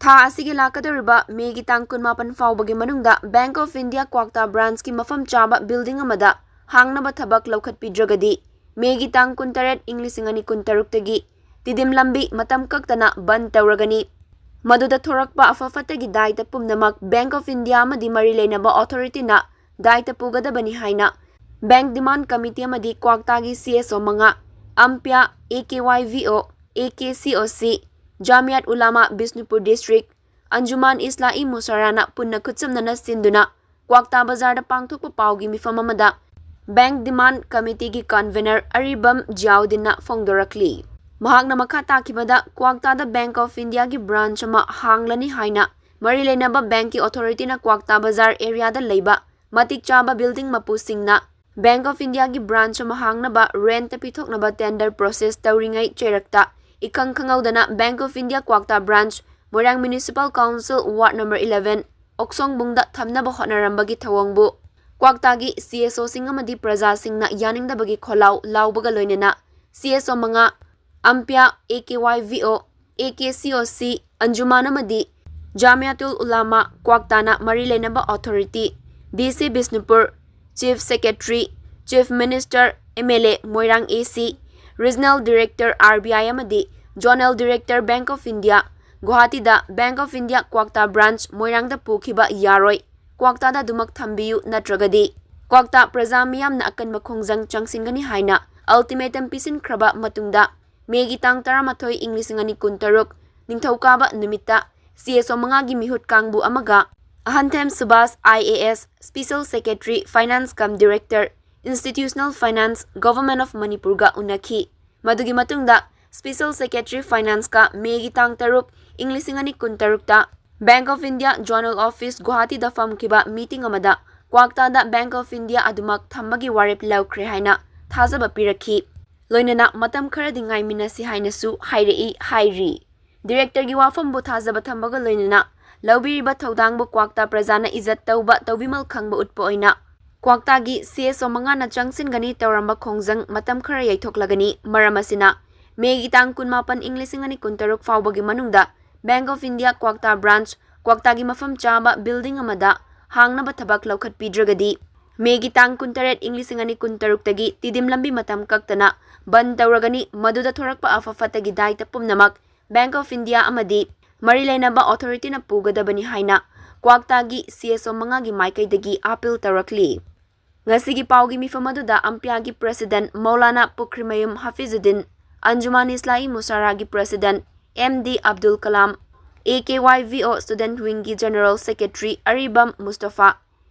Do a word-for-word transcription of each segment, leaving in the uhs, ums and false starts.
ꯊꯥ ꯑꯁꯤꯒꯤ ꯂꯥꯛꯀꯗꯧꯔꯤꯕ ꯃꯦꯒꯤ ꯇꯥꯡ ꯀꯨꯟꯃꯥꯄꯟ ꯐꯥꯎꯕꯒꯤ ꯃꯅꯨꯡꯗ Bank of India ꯀ꯭ꯋꯥꯛꯇꯥ branchꯀꯤ ꯃꯐꯝ ꯆꯥꯕ building ꯑꯃꯗ ꯍꯥꯡꯅꯕ ꯊꯕꯛ ꯂꯧꯈꯠꯄꯤꯗ꯭ꯔꯒꯗꯤ ꯃꯦꯒꯤ ꯇꯥꯡ ꯀꯨꯟꯇꯔꯦꯠ, ꯏꯪ ꯂꯤꯁꯤꯡ ꯑꯅꯤ ꯀꯨꯟꯇꯔꯨꯛꯇꯒꯤ ꯇꯤꯗꯤꯝ ꯂꯝꯕꯤ ꯃꯇꯝ ꯀꯛꯇꯅ ꯕꯟ ꯇꯧꯔꯒꯅꯤ꯫ ꯃꯗꯨꯗ ꯊꯣꯔꯛꯄ ꯑꯐ ꯐꯠꯇꯒꯤ ꯗꯥꯏꯇ ꯄꯨꯝꯅꯃꯛ Bank of India ꯑꯃꯗꯤ ꯃꯔꯤ ꯂꯩꯅꯕ authorityꯅ ꯗꯥꯏꯇ ꯄꯨꯒꯗꯕꯅꯤ ꯍꯥꯏꯅ Bank Demand Committee ꯑꯃꯗꯤ ꯀ꯭ꯋꯥꯛꯇꯥꯒꯤ CSO ꯃꯉꯥ, ꯑꯝꯄ꯭ꯌꯥ, AKYVO, AKCOC, ꯖꯥꯃꯤꯌꯥꯠ ꯎꯂꯥꯃꯥ ꯕꯤꯁꯅꯨꯄꯨꯔ district, ꯑꯟꯖꯨꯃꯥꯟ ꯏꯁꯂꯥ-ꯏ ꯃꯨꯁꯥꯔꯥꯅ ꯄꯨꯟꯅ ꯈꯨꯠꯁꯝꯅꯅ ꯁꯤꯟꯗꯨꯅ ꯀ꯭ꯋꯥꯛꯇꯥ ꯕꯖꯥꯔꯗ ꯄꯥꯡꯊꯣꯛꯄ ꯄꯥꯎꯒꯤ ꯃꯤꯐꯝ ꯑꯃꯗ Bank Demand Committeeꯒꯤ convener ꯑꯔꯤꯕꯝ ꯖꯤꯌꯥꯎꯗꯤꯟꯅ ꯐꯣꯡꯗꯣꯔꯛꯂꯤ꯫ ꯃꯍꯥꯛꯅ ꯃꯈꯥ ꯇꯥꯈꯤꯕꯗ ꯀ꯭ꯋꯥꯛꯇꯥꯗ Bank of Indiaꯒꯤ branch ꯑꯃ ꯍꯥꯡꯂꯅꯤ ꯍꯥꯏꯅ ꯃꯔꯤ ꯂꯩꯅꯕ bankꯀꯤ authorityꯅ ꯀ꯭ꯋꯥꯛꯇꯥ ꯕꯖꯥꯔ areaꯗ ꯂꯩꯕ ꯃꯇꯤꯛ ꯆꯥꯕ building ꯃꯄꯨꯁꯤꯡꯅ Bank of Indiaꯒꯤ branch ꯑꯃ ꯍꯥꯡꯅꯕ rent ꯄꯤꯊꯣꯛꯅꯕ tender process ꯇꯧꯔꯤꯉꯩ ꯆꯩꯔꯛꯇ ꯏꯈꯪ ꯈꯪꯍꯧꯗꯅ Bank of India ꯀ꯭ꯋꯥꯛꯇꯥ branch, ꯃꯣꯏꯔꯥꯡ Municipal Council, Ward number eleven, ꯑꯣꯛꯁꯣꯡꯕꯨꯡꯗ ꯊꯝꯅꯕ ꯍꯣꯠꯅꯔꯝꯕꯒꯤ ꯊꯧꯑꯣꯡꯕꯨ ꯀ꯭ꯋꯥꯛꯇꯥꯒꯤ CSOꯁꯤꯡ ꯑꯃꯗꯤ ꯄ꯭ꯔꯖꯥꯁꯤꯡꯅ ꯌꯥꯅꯤꯡꯗꯕꯒꯤ ꯈꯣꯜꯂꯥꯎ ꯂꯥꯎꯕꯒ ꯂꯣꯏꯅꯅ CSO ꯃꯉꯥ, ꯑꯝꯄ꯭ꯌꯥ, AKYVO, AKCOC, ꯑꯟꯖꯨꯃꯥꯟ ꯑꯃꯗꯤ ꯖꯥꯃꯤꯌꯥꯇꯨꯜ ꯎꯂꯥꯃꯥ ꯀ꯭ꯋꯥꯛꯇꯥꯅ ꯃꯔꯤ ꯂꯩꯅꯕ authority, DC Bishnupur, Chief Secretary, Chief Minister, MLA ꯃꯣꯏꯔꯥꯡ AC, Regional Director RBI ꯑꯃꯗꯤ Zonal Director Bank of India ꯒꯨꯋꯥꯍꯥꯇꯤꯗ Bank of India ꯀ꯭ꯋꯥꯛꯇꯥ branch ꯃꯣꯏꯔꯥꯡꯗ ꯄꯨꯈꯤꯕ ꯌꯥꯔꯣꯏ, ꯀ꯭ꯋꯥꯛꯇꯥꯗ ꯑꯗꯨꯃꯛ ꯊꯝꯕꯤꯌꯨ, ꯅꯠꯇ꯭ꯔꯒꯗꯤ ꯀ꯭ꯋꯥꯛꯇꯥ ꯄ꯭ꯔꯖꯥ ꯃꯤꯌꯥꯝꯅ ꯑꯀꯟꯕ ꯈꯣꯡꯖꯪ ꯆꯪꯁꯤꯟꯒꯅꯤ ꯍꯥꯏꯅ ultimatum ꯄꯤꯁꯤꯟꯈ꯭ꯔꯕ ꯃꯇꯨꯡꯗ ꯃꯦꯒꯤ ꯇꯥꯡ ꯇꯔꯥꯃꯥꯊꯣꯏ, ꯏꯪ ꯂꯤꯁꯤꯡ ꯑꯅꯤ ꯀꯨꯟꯇꯔꯨꯛ, ꯅꯤꯡꯊꯧꯀꯥꯕ ꯅꯨꯃꯤꯠꯇ CSO ꯃꯉꯥꯒꯤ ꯃꯤꯍꯨꯠ ꯀꯥꯡꯕꯨ ꯑꯃꯒ ꯑꯍꯟꯊꯦꯝ Subhas, IAS, Special Secretary, Finance cum Director, Institutional Finance, Government of Manipurꯒ ꯎꯅꯈꯤ꯫ ꯃꯗꯨꯒꯤ ꯃꯇꯨꯡꯗ Special Secretary Financeꯀ ꯃꯦꯒꯤ ꯇꯥꯡ ꯇꯔꯨꯛ, ꯏꯪ ꯂꯤꯁꯤꯡ ꯑꯅꯤ ꯀꯨꯟꯇꯔꯨꯛꯇ Bank of India Zonal Office ꯒꯨꯋꯥꯍꯥꯇꯤꯗ ꯐꯝꯈꯤꯕ meeting ꯑꯃꯗ ꯀ꯭ꯋꯥꯛꯇꯥꯗ Bank of India ꯑꯗꯨꯃꯛ ꯊꯝꯕꯒꯤ ꯋꯥꯔꯦꯞ ꯂꯧꯈ꯭ꯔꯦ ꯍꯥꯏꯅ ꯊꯥꯖꯕ ꯄꯤꯔꯛꯈꯤ꯫ ꯂꯣꯏꯅꯅ ꯃꯇꯝ ꯈꯔꯗꯤ ꯉꯥꯏꯃꯤꯟꯅꯁꯤ ꯍꯥꯏꯅꯁꯨ ꯍꯥꯏꯔꯛꯏ ꯍꯥꯏꯔꯤ꯫ Directorꯒꯤ ꯋꯥꯐꯝꯕꯨ ꯊꯥꯖꯕ ꯊꯝꯕꯒ ꯂꯣꯏꯅꯅ ꯂꯧꯕꯤꯔꯤꯕ ꯊꯧꯗꯥꯡꯕꯨ ꯀ꯭ꯋꯥꯛꯇꯥ ꯄ꯭ꯔꯖꯥꯅ ꯏꯖꯠ ꯇꯧꯕ, ꯇꯧꯕꯤꯃꯜ ꯈꯪꯕ ꯎꯠꯄ ꯑꯣꯏꯅ ꯀ꯭ꯋꯥꯛꯇꯥꯒꯤ CSO ꯃꯉꯥꯅ ꯆꯪꯁꯤꯟꯒꯅꯤ ꯇꯧꯔꯝꯕ ꯈꯣꯡꯖꯪ ꯃꯇꯝ ꯈꯔ ꯌꯩꯊꯣꯛꯂꯒꯅꯤ꯫ ꯃꯔꯝ ꯑꯁꯤꯅ ꯃꯦꯒꯤ ꯇꯥꯡ ꯀꯨꯟꯃꯥꯄꯟ, ꯏꯪ ꯂꯤꯁꯤꯡ ꯑꯅꯤ ꯀꯨꯟꯇꯔꯨꯛ ꯐꯥꯎꯕꯒꯤ ꯃꯅꯨꯡꯗ Bank of India Kwakta branch, ꯀ꯭ꯋꯥꯛꯇꯥꯒꯤ ꯃꯐꯝ ꯆꯥꯕ building ꯑꯃꯗ ꯍꯥꯡꯅꯕ ꯊꯕꯛ ꯂꯧꯈꯠꯄꯤꯗ꯭ꯔꯒꯗꯤ, ꯃꯦꯒꯤ ꯇꯥꯡ ꯀꯨꯟꯇꯔꯦꯠ, ꯏꯪ ꯂꯤꯁꯤꯡ ꯑꯅꯤ ꯀꯨꯟꯇꯔꯨꯛꯇꯒꯤ ꯇꯤꯗꯤꯝ ꯂꯝꯕꯤ ꯃꯇꯝ ꯀꯛꯇꯅ ꯕꯟ ꯇꯧꯔꯒꯅꯤ꯫ ꯃꯗꯨꯗ ꯊꯣꯔꯛꯄ ꯑꯐ ꯐꯠꯇꯒꯤ ꯗꯥꯏꯇ ꯄꯨꯝꯅꯃꯛ Bank of India ꯑꯃꯗꯤ ꯃꯔꯤ ꯂꯩꯅꯕ authority ꯅ ꯄꯨꯒꯗꯕꯅꯤ ꯍꯥꯏꯅ ꯀ꯭ꯋꯥꯛꯇꯥꯒꯤ C S O ꯃꯉꯥꯒꯤ ꯃꯥꯏꯀꯩꯗꯒꯤ appeal ꯇꯧꯔꯛꯂꯤ꯫ ꯉꯁꯤꯒꯤ ꯄꯥꯎꯒꯤ ꯃꯤꯐꯝ ꯑꯗꯨꯗ ꯑꯝꯄꯤꯌꯥꯒꯤ president Maulana Pukhrimayum ꯍꯥꯐꯤꯖꯨꯗꯤꯟ, ꯑꯟꯖꯨꯃꯥꯟ ꯏꯁꯂꯥꯍꯤ ꯃꯨꯁꯥꯔꯥꯒꯤ president M D Abdul Kalam, A K Y V O student wing ꯒꯤ general secretary ꯑꯔꯤꯕꯝ ꯃꯨꯁꯇꯐꯥ,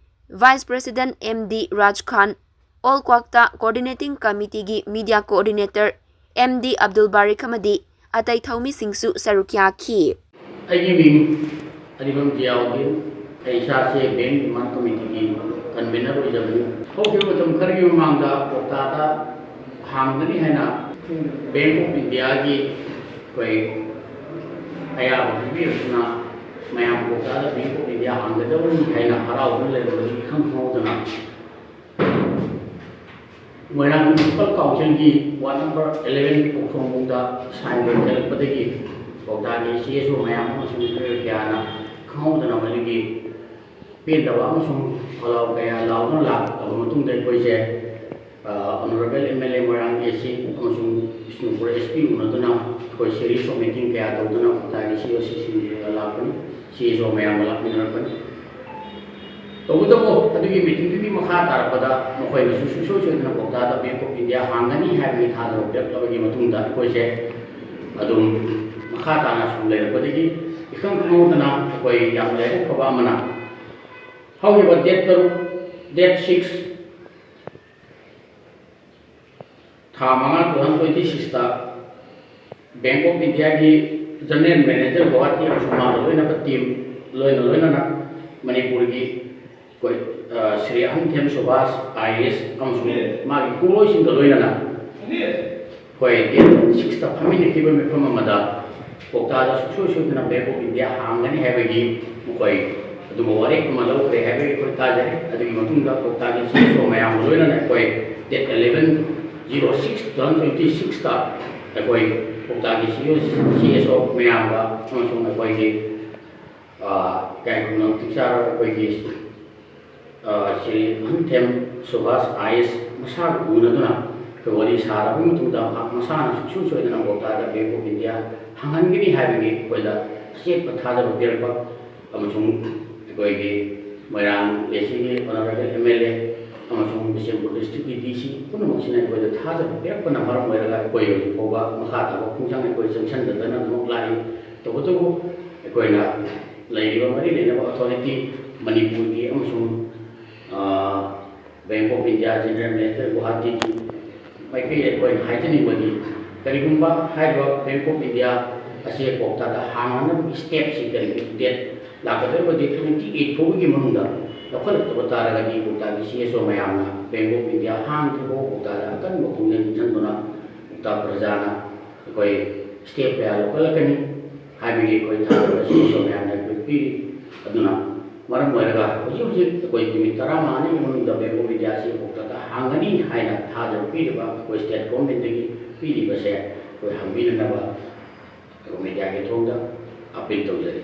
vice president M D ꯔꯥꯖ ꯈꯥꯟ, All Kwakta coordinating committee ꯒꯤ media coordinator M D Abdul ꯕꯥꯔꯤꯛ ꯑꯃꯗꯤ ꯑꯇꯩ ꯊꯧꯃꯤꯁꯤꯡꯁꯨ ꯁꯔꯨꯛ ꯌꯥꯈꯤ꯫ ꯑꯩꯒꯤ ꯃꯤꯡ ꯑꯔꯤꯕꯝ ꯖꯤꯌꯥꯎꯗꯤꯟ, ꯑꯩ ꯏꯁꯥꯁꯦ Bank Demand Committee ꯒꯤ convener ꯑꯣꯏꯖꯕꯅꯤ꯫ ꯍꯧꯈꯤꯕ ꯃꯇꯝ ꯈꯔꯒꯤ ꯃꯃꯥꯡꯗ ꯀꯣꯛꯇꯥꯗ ꯍꯥꯡꯒꯅꯤ ꯍꯥꯏꯅ Bank of India ꯒꯤ ꯑꯩꯈꯣꯏ ꯑꯌꯥꯕ ꯄꯤꯕꯤꯔꯛꯇꯨꯅ ꯃꯌꯥꯝ ꯀꯣꯛꯇꯥꯗ Bank of India ꯍꯥꯡꯒꯗꯕꯅꯤ ꯍꯥꯏꯅ ꯍꯔꯥꯎꯗꯨꯅ ꯂꯩꯔꯝꯕꯗꯒꯤ ꯏꯈꯪ ꯈꯪꯍꯧꯗꯅ ꯃꯣꯏꯔꯥꯡ Municipal Council ꯒꯤ ward number eleven ꯀꯣꯛꯊꯣꯡꯕꯨꯡꯗ sign ꯂꯧꯈꯠꯂꯛꯄꯗꯒꯤ ꯀꯣꯛꯇꯥꯒꯤ C S O ꯃꯌꯥꯝ ꯑꯃꯁꯨꯡ ꯃꯤꯑꯣꯏ ꯀꯌꯥꯅ ꯈꯪꯍꯧꯗꯅ ꯃꯗꯨꯒꯤ ꯄꯦꯟꯗꯕ ꯑꯃꯁꯨꯡ ꯈꯣꯜꯂꯥꯎ ꯀꯌꯥ ꯂꯥꯎꯗꯨꯅ ꯂꯥꯛꯂꯕ ꯃꯇꯨꯡꯗ ꯑꯩꯈꯣꯏꯁꯦ, ꯑ, Honorable M L A Moirang A C ꯑꯃꯁꯨꯡ ꯕꯤꯁꯅꯨꯄꯨꯔ S P ꯎꯅꯗꯨꯅ ꯑꯩꯈꯣꯏ series of meeting ꯀꯌꯥ ꯇꯧꯗꯨꯅ ꯀꯣꯛꯇꯥꯒꯤ C S O ꯁꯤꯡꯁꯤꯒ ꯂꯥꯛꯄꯅꯤ, C S O ꯃꯌꯥꯝꯒ ꯂꯥꯛꯃꯤꯟꯅꯔꯛꯄꯅꯤ꯫ ꯇꯧꯕꯇꯕꯨ ꯑꯗꯨꯒꯤ meeting ꯗꯨꯒꯤ ꯃꯈꯥ ꯇꯥꯔꯛꯄꯗ ꯃꯈꯣꯏꯅꯁꯨ ꯁꯨꯡꯁꯣꯏ ꯁꯣꯏꯗꯅ ꯀꯣꯛꯇꯥꯗ Bank of India ꯍꯥꯡꯒꯅꯤ ꯍꯥꯏꯕꯒꯤ ꯊꯥꯖꯕ ꯄꯤꯔꯛꯂꯕꯒꯤ ꯃꯇꯨꯡꯗ ꯑꯩꯈꯣꯏꯁꯦ ꯑꯗꯨꯝ ꯃꯈꯥ ꯇꯥꯅ ꯁꯨꯝ ꯂꯩꯔꯛꯄꯗꯒꯤ ꯏꯈꯪ ꯈꯪꯍꯧꯗꯅ ꯑꯩꯈꯣꯏ ꯌꯥꯝ ꯂꯥꯏꯕꯛ ꯐꯕ ꯑꯃꯅ ꯍꯧꯈꯤꯕ date ꯇꯔꯨꯛ, date six, ꯊꯥ ꯃꯉꯥ, two thousand twenty six ꯇ Bank of India ꯒꯤ general manager ꯒꯨꯋꯥꯍꯥꯇꯤ ꯑꯃꯁꯨꯡ ꯃꯥꯒ ꯂꯣꯏꯅꯕ team ꯂꯣꯏꯅ ꯂꯣꯏꯅꯅ ꯃꯅꯤꯄꯨꯔꯒꯤ ꯑꯩꯈꯣꯏ, ꯑ, Shri ꯑꯍꯟꯊꯦꯝ Subhash I A S ꯑꯃꯁꯨꯡ ꯃꯥꯒꯤ ꯈꯣꯡꯂꯣꯏꯁꯤꯡꯒ ꯂꯣꯏꯅꯅ ꯑꯩꯈꯣꯏ date six ꯇ ꯐꯝꯃꯤꯟꯅꯈꯤꯕ ꯃꯤꯐꯝ ꯑꯃꯗ ꯀꯣꯛꯇꯥꯗ ꯁꯨꯡꯁꯣꯏ ꯁꯣꯏꯗꯅ Bank of India ꯍꯥꯡꯒꯅꯤ ꯍꯥꯏꯕꯒꯤ ꯃꯈꯣꯏ ꯑꯗꯨꯒꯨꯝꯕ ꯋꯥꯔꯦꯞ ꯑꯃ ꯂꯧꯈ꯭ꯔꯦ ꯍꯥꯏꯕꯒꯤ ꯑꯩꯈꯣꯏ ꯇꯥꯖꯔꯦ꯫ ꯑꯗꯨꯒꯤ ꯃꯇꯨꯡꯗ ꯀꯣꯛꯇꯥꯒꯤ C S O ꯃꯌꯥꯝꯒ ꯂꯣꯏꯅꯅ ꯑꯩꯈꯣꯏ date eleven zero six two thousand twenty six ꯇ ꯑꯩꯈꯣꯏ ꯀꯣꯛꯇꯥꯒꯤ ꯁꯤ ꯑꯦꯁ ꯑꯣ ꯃꯌꯥꯝꯒ ꯑꯃꯁꯨꯡ ꯑꯩꯈꯣꯏꯒꯤ ꯏꯀꯥꯏ ꯈꯨꯝꯅꯕ ꯃꯇꯤꯛ ꯆꯥꯔꯕ ꯑꯩꯈꯣꯏꯒꯤ ꯁ꯭ꯔꯤ ꯑꯍꯟꯊꯦꯝ ꯁꯨꯚꯥꯁ ꯑꯥꯏ ꯑꯦꯁ ꯃꯁꯥꯒ ꯎꯅꯗꯨꯅ ꯑꯩꯈꯣꯏ ꯋꯥꯔꯤ ꯁꯥꯔꯕ ꯃꯇꯨꯡꯗ ꯃꯍꯥꯛ ꯃꯁꯥꯅ ꯁꯨꯡꯁꯣꯏ ꯁꯣꯏꯗꯅ ꯀꯣꯛꯇꯥꯗ ꯕꯦꯡꯛ ꯑꯣꯐ ꯏꯟꯗꯤꯌꯥ ꯍꯥꯡꯍꯟꯒꯅꯤ ꯍꯥꯏꯕꯒꯤ ꯑꯩꯈꯣꯏꯗ ꯑꯆꯦꯠꯄ ꯊꯥꯖꯕ ꯄꯤꯔꯛꯄ ꯑꯃꯁꯨꯡ ꯑꯩꯈꯣꯏꯒꯤ ꯃꯣꯏꯔꯥꯡ ꯑꯦ ꯁꯤꯒꯤ ꯑꯣꯅꯔꯦꯕꯜ ꯑꯦꯝ ꯑꯦꯜ ꯑꯦ ꯑꯃꯁꯨꯡ ꯕꯤꯁꯦꯝꯄꯨꯔ ꯗꯤꯁꯇ꯭ꯔꯤꯛꯀꯤ ꯗꯤ ꯁꯤ ꯄꯨꯝꯅꯃꯛꯁꯤꯅ ꯑꯩꯈꯣꯏꯗ ꯊꯥꯖꯕ ꯄꯤꯔꯛꯄꯅ ꯃꯔꯝ ꯑꯣꯏꯔꯒ ꯑꯩꯈꯣꯏ ꯍꯧꯖꯤꯛ ꯐꯥꯎꯕ ꯃꯈꯥ ꯇꯥꯕ ꯈꯣꯡꯖꯪ ꯑꯩꯈꯣꯏ ꯆꯪꯁꯤꯟꯗꯗꯅ ꯑꯗꯨꯃꯛ ꯂꯥꯛꯏ꯫ ꯇꯧꯕꯇꯕꯨ ꯑꯩꯈꯣꯏꯅ ꯂꯩꯔꯤꯕ ꯃꯔꯤ ꯂꯩꯅꯕ ꯑꯣꯊꯣꯔꯤꯇꯤ ꯃꯅꯤꯄꯨꯔꯒꯤ ꯑꯃꯁꯨꯡ bank of India general manager ꯒꯨꯋꯥꯍꯥꯇꯤꯒꯤ ꯃꯥꯏꯀꯩꯗ ꯑꯩꯈꯣꯏꯅ ꯍꯥꯏꯖꯅꯤꯡꯕꯗꯤ, ꯀꯔꯤꯒꯨꯝꯕ ꯍꯥꯏꯔꯤꯕ ꯕꯦꯡꯛ ꯑꯣꯐ ꯏꯟꯗꯤꯌꯥ ꯑꯁꯤ ꯀꯣꯛꯇꯥꯗ ꯍꯥꯡꯅꯅꯕꯒꯤ ꯁ꯭ꯇꯦꯞꯁꯤ ꯀꯔꯤꯒꯨꯝꯕ ꯗꯦꯠ ꯂꯥꯛꯀꯗꯧꯔꯤꯕ ꯗꯦꯠ ꯇ꯭ꯋꯦꯟꯇꯤ ꯑꯩꯠ ꯐꯥꯎꯕꯒꯤ ꯃꯅꯨꯡꯗ ꯂꯧꯈꯠꯂꯛꯇꯕ ꯇꯥꯔꯒꯗꯤ ꯀꯣꯛꯇꯥꯒꯤ ꯁꯤ ꯑꯦꯁ ꯑꯣ ꯃꯌꯥꯝꯅ ꯕꯦꯡꯛ ꯑꯣꯐ ꯏꯟꯗꯤꯌꯥ ꯍꯥꯡꯗ꯭ꯔꯤꯐꯥꯎ ꯀꯣꯛꯇꯥꯗ ꯑꯀꯟꯕ ꯈꯣꯡꯖꯪ ꯆꯪꯗꯨꯅ ꯀꯣꯛꯇꯥ ꯄ꯭ꯔꯖꯥꯅ ꯑꯩꯈꯣꯏ ꯁ꯭ꯇꯦꯞ ꯀꯌꯥ ꯂꯧꯈꯠꯂꯛꯀꯅꯤ ꯍꯥꯏꯕꯒꯤ ꯑꯩꯈꯣꯏ ꯊꯥꯖꯕ ꯑꯁꯤ ꯃꯌꯥꯝꯅ ꯑꯩꯈꯣꯏ ꯄꯤꯔꯤ꯫ ꯑꯗꯨꯅ ꯃꯔꯝ ꯑꯣꯏꯔꯒ ꯍꯧꯖꯤꯛ ꯍꯧꯖꯤꯛ ꯑꯩꯈꯣꯏ ꯅꯨꯃꯤꯠ ꯇꯔꯥꯃꯉꯥꯅꯤꯒꯤ ꯃꯅꯨꯡꯗ ꯕꯦꯡꯛ ꯑꯣꯐ ꯏꯟꯗꯤꯌꯥꯁꯤ ꯀꯣꯛꯇꯥꯗ ꯍꯥꯡꯒꯅꯤ ꯍꯥꯏꯅ ꯊꯥꯖꯕ ꯄꯤꯔꯤꯕ ꯑꯩꯈꯣꯏ ꯁ꯭ꯇꯦꯠ ꯒꯣꯔꯃꯦꯟꯗꯒꯤ ꯄꯤꯔꯤꯕꯁꯦ ꯑꯩꯈꯣꯏ ꯍꯪꯕꯤꯅꯅꯕ ꯑꯩꯈꯣꯏ ꯃꯦꯗꯤꯌꯥꯒꯤ ꯊꯣꯡꯗ ꯑꯄꯤꯜ ꯇꯧꯖꯔꯤ꯫